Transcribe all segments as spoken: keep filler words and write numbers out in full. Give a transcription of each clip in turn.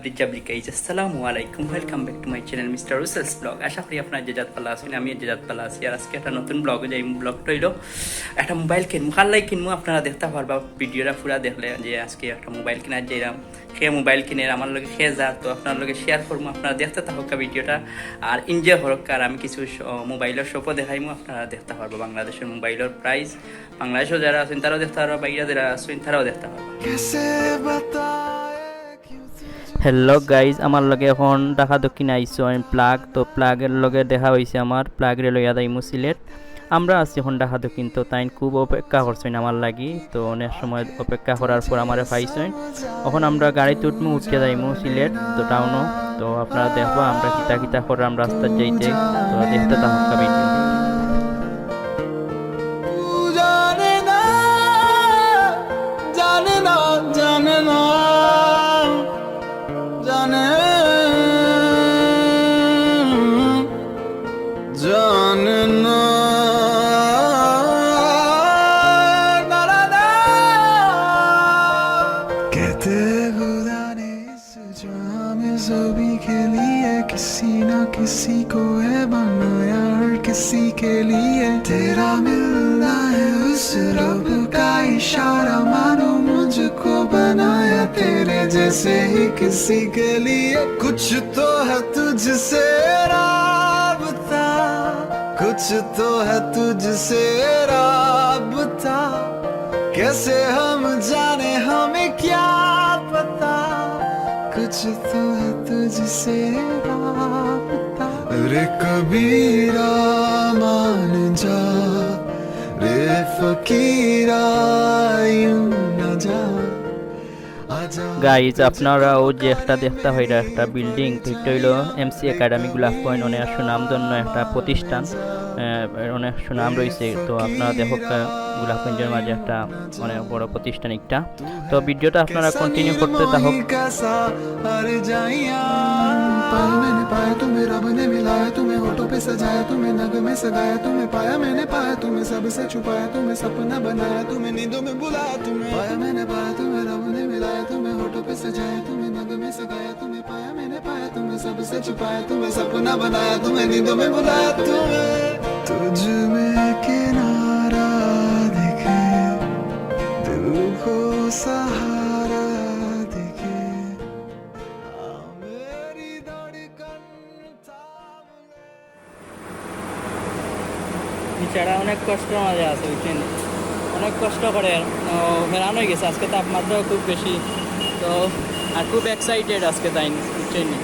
Rijab Rikaij, আসসালামু আলাইকুম, welcome back to my channel Mister Russell's Vlog। আশা করি আপনারা যে যাত ভালা আছইন, আমি যে যাত ভালা আছি। আর আজকে একটা নতুন ব্লগ যাই, ব্লগটা হইলো একটা মোবাইল কিনমু। কার লাগি কিনমু আপনারা দেখতা পারবা ভিডিওটা পুরা দেখলে, যে আজকে একটা মোবাইল কিনার যাইরাম। কে মোবাইল কিনের, আমার লগে কে যার, তো আপনার লগে শেয়ার করমু। আপনারা দেখতে থাকুক্কা ভিডিওটা আর এনজয় করুক্কা। আর আমি কিছু শ-, মোবাইলর শপও দেখাইমু, আপনারা দেখতা পারবা বাংলাদেশের মোবাইলর প্রাইস। বাংলাদেশও যারা আছইন তারাও দেখতা পারবা, বাইরে যারা আছইন তারাও দেখতা পারবা। হ্যালো গাইজ, আমার লগে এখন ঢাকা দক্ষিণ আইছইন প্লাগ, তো প্লাগের লগে দেখা হইছে আমার, প্লাগরে লইয়া যাইমু সিলেট। আমরা আছি এখন ঢাকা দক্ষিণ, তো তাইন খুব অপেক্ষা করছইন আমার লাগি, তো অনেক সময় অপেক্ষা করার পর আমারে পাইছইন। এখন আমরা গাড়িত উঠমু, উঠিয়া যাইমু সিলেট তো টাউনো। তো আপনারা দেখবা আমরা কিতা কিতা কররাম রাস্তাত যাইতে, তো দেখতে থাকুক্কা ভিডিও। জানে না, জানে না, জানে না, জানে, জানে না, না, না, না। कहते खुदा ने इस जाम ज़मीं के लिए किसी ना किसी को है बनाया, हर किसी के लिए। तेरा मिलना है उस रब का इशारा, मानो मुझको बनाया तेरे जैसे ही किसी के लिए। कुछ तो है तुझसे राबता, कुछ तो है तुझसे राबता, कैसे हम जाने हमें क्या पता, कुछ तो है तुझसे राबता। रे कबीरा मान जा, रे फकीरा यूं ना जा। গাইজ, আপনারা অউ যে একটা দেখতা পাইরা একটা বিল্ডিং, তো ইটা হইলো এমসি একাডেমি গোলাপগঞ্জ, অনেক সুনামধন্য একটা প্রতিষ্ঠান, আহ, অনেক সুনাম রইছে। তো আপনারা দেখউক্কা, আহ, গোলাপগঞ্জের মাঝে একটা অনেক বড় প্রতিষ্ঠান একটা। তো ভিডিওটা আপনারা কন্টিনিউ করতে থাকুক। पाया मैंने पाया तुम्हें, रब ने मिलाया तुम्हें, होठों पे सजाया तुम्हें, नग में सगाया तुम्हें, पाया मैंने पाया तुम्हें, सबसे छुपाया तुम्हें, सपना बनाया तुम्हें, नींदों में बुलाया तुम्हें। पाया मैंने पाया तुम्हें, रब ने मिलाया तुम्हें, होठों पे सजाया तुम्हें, नग में सगाया तुम्हें, पाया मैंने पाया तुम्हें, सबसे छुपाया तुम्हें, सपना बनाया तुम्हें, नींदों में बुलाया तुम्हें। तुझ में किनारा दिखे, दिल को सहारा दिखे। मेरी धड़कन थाम ले। বেচারা অনেক কষ্টর মাঝে আছে, বুঝছইন নি? অনেক কষ্ট করে, ও, হেরান হয়ে গেছে। আজকে তাপমাত্রাও খুব বেশি, তো আর খুব এক্সাইটেড আজকে তাই, বুঝছইন নি?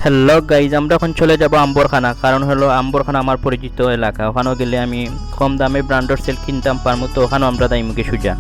হ্যালো গাইজ, আমরা এখন চলে যাব আম্বরখানা, কারণ হলো আম্বরখানা আমার পরিচিত এলাকা, ওখানেও গেলে আমি কম দামে ব্র্যান্ডের সেল কিনতাম পারমু, তো ওখানেও আমরা যাইমুগি সুজা।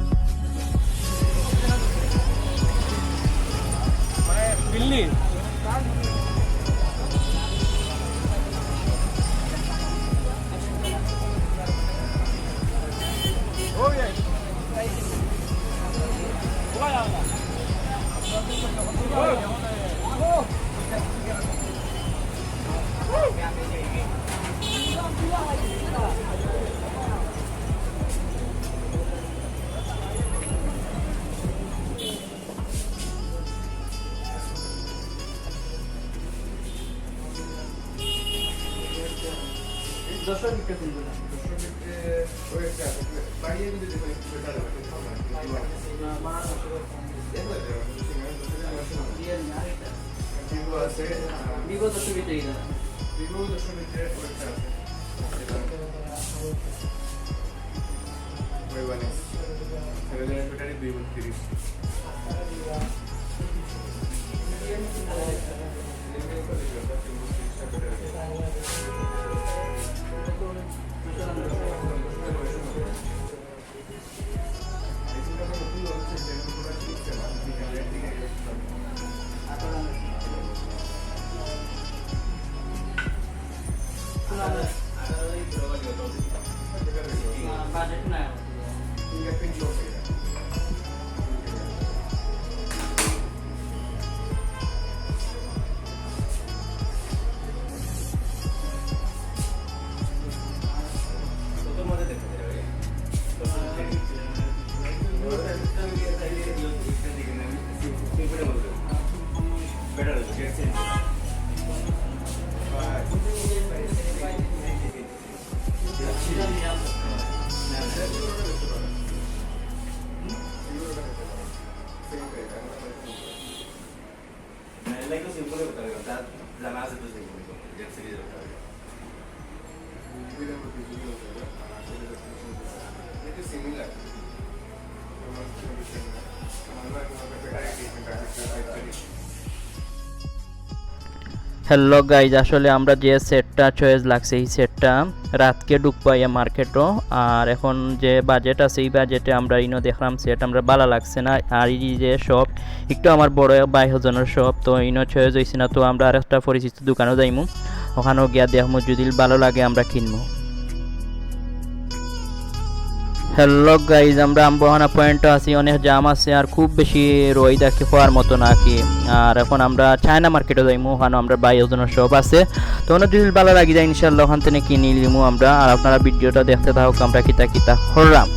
দশ মিনিটে তুলবে না। দশ মিনিটে ওই একটা আছে, বাড়িয়ে যদি দেখো একটু বেটার হবে, একটু ভালো হয়। দেখো, এটা, আমি বলছি, আমি বলছি, আমি আসলে ভিভো আছে, আহ, ভিভো দশ মিনিটে এই দাঁড়া। ভিভো দশ মিনিটে ওই একটা আছে। ওই one x. Seven hundred battery দুই বত্রিশ। না, এগুলা তো সিম্পল কথা, যা জানা আছে তো সিম্পল কথা, জেড সিরিজের কথা। এটা সিমিলার। হ্যালো গাইজ, আসলে আমরা যে সেটটা চয়েস লাগছে, এই সেটটা রাতকে ঢুকবো ইয়া মার্কেটও। আর এখন যে বাজেট আছে, এই বাজেটে আমরা ইনো দেখলাম সেট আমরা ভালা লাগছে না। আর এই যে শপ, একটু আমার বড় ভাই হজনের শপ, তো ইনো চয়েস হইছে না, তো আমরা আরেকটা পরিচিত দোকানও যাইমু, ওখানেও গিয়া দেখমু, যদি ভালা লাগে আমরা কিনমু। হ্যালো গাইজ, আমরা আম্বহানা পয়েন্টও আছি, অনেক জাম আছে আর খুব বেশি রোদ আর কি, হওয়ার মতো না কি। আর এখন আমরা চায়না মার্কেটও যাইমু, ওখানে আমরা ভাই হজনের শপ আছে, তো ওখানে যদি ভালা লাগি যায় ইনশাল্লাহ ওখান থেকে কিনি লিমু আমরা। আর আপনারা ভিডিওটা দেখতে থাকুক আমরা কিতা কিতা করলাম।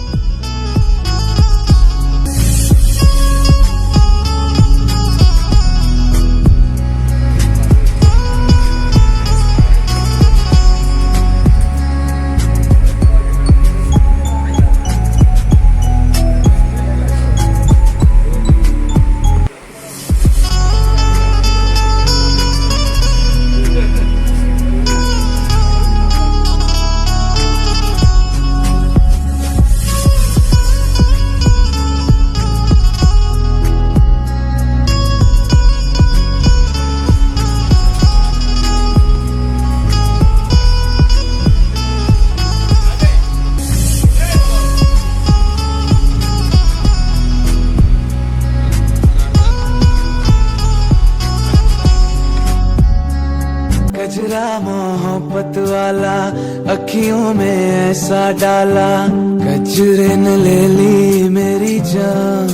गजरा मोहब्बत वाला, अखियों में ऐसा डाला, गजरे ने ले ली मेरी जान।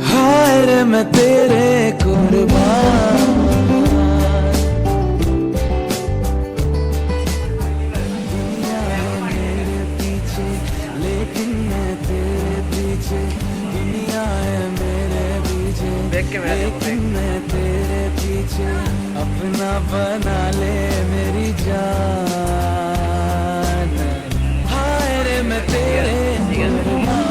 हाय रे मैं तेरे कुर्बान। दुनिया है मेरे पीछे, लेकिन मैं तेरे पीछे। दुनिया है मेरे पीछे, लेकिन मैं तेरे पीछे। अपना बना ले मेरी जान। हाय रे मैं तेरे कुर्बान।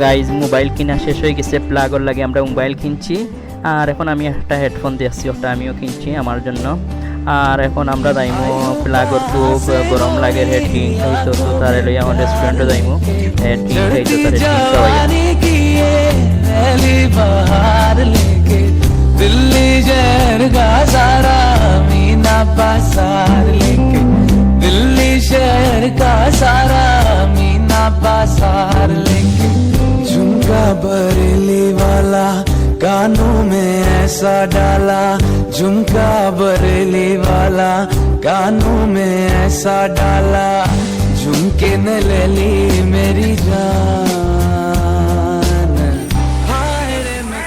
গাইজ, মোবাইল কিনা শেষ হয়ে গেছে, প্লাগর লাগি আমরা মোবাইল কিনছি। আর এখন আমি একটা হেডফোন দেখছি, ওটা আমিও কিনছি আমার জন্য। আর এখন আমরা যাইমু প্লাগর, খুব গরম লাগে, হেড কিনতে হইতো, তো তারে লইয়া এখন রেস্টুরেন্টে যাইমু, হেড কিনতে হইতো, তারে কিনতে হইয়া। पहली बाहर लेके दिल्ली शहर का सारा मीना बाजार लेके, दिल्ली शहर का सारा मीना बाजार लेके। झुमका बरेली वाला कानों में ऐसा डाला, झुमका बरेली वाला कानों में ऐसा डाला, झुमके ने ले ली मेरी जान। हाय रे मैं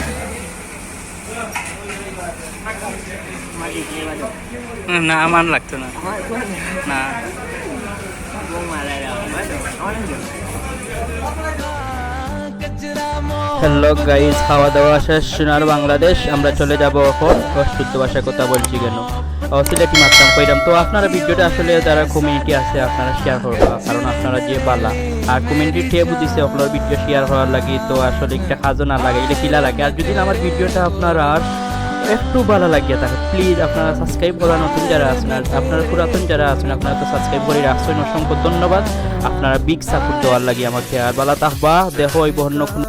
না, আমার লাগতো না। না। হ্যালো গাইজ, খাওয়া দাওয়া শেষ সোনার বাংলাদেশ। আমরা চলে যাব এখন। অশুদ্ধ ভাষায় কথা বলছি কেন? ও, সিলেটি মাততাম কইরাম। তো আপনারা ভিডিওটা আসলে যারা কমিউনিটি আছে আপনারা শেয়ার করবা, কারণ আপনারা যে বালা। আর কমিউনিটি ট্যাব দিছে আপনার ভিডিও শেয়ার করার লাগি, তো আসলে একটা কাজও না লাগে, এটা কিলা লাগে। আর যদি আমার ভিডিওটা আপনারা একটু ভালা লাগিয়া থাকে, প্লিজ আপনারা সাবস্ক্রাইব করা নতুন যারা আছেন, আর আপনারা পুরাতন যারা আছেন আপনারা তো সাবস্ক্রাইব করে রাখছেন, অসংখ্য ধন্যবাদ। আপনারা বিগ সাপোর্ট দেওয়ার লাগি আমাকে। আর ভালা থাকবা, দেখা হইব অন্য কোনো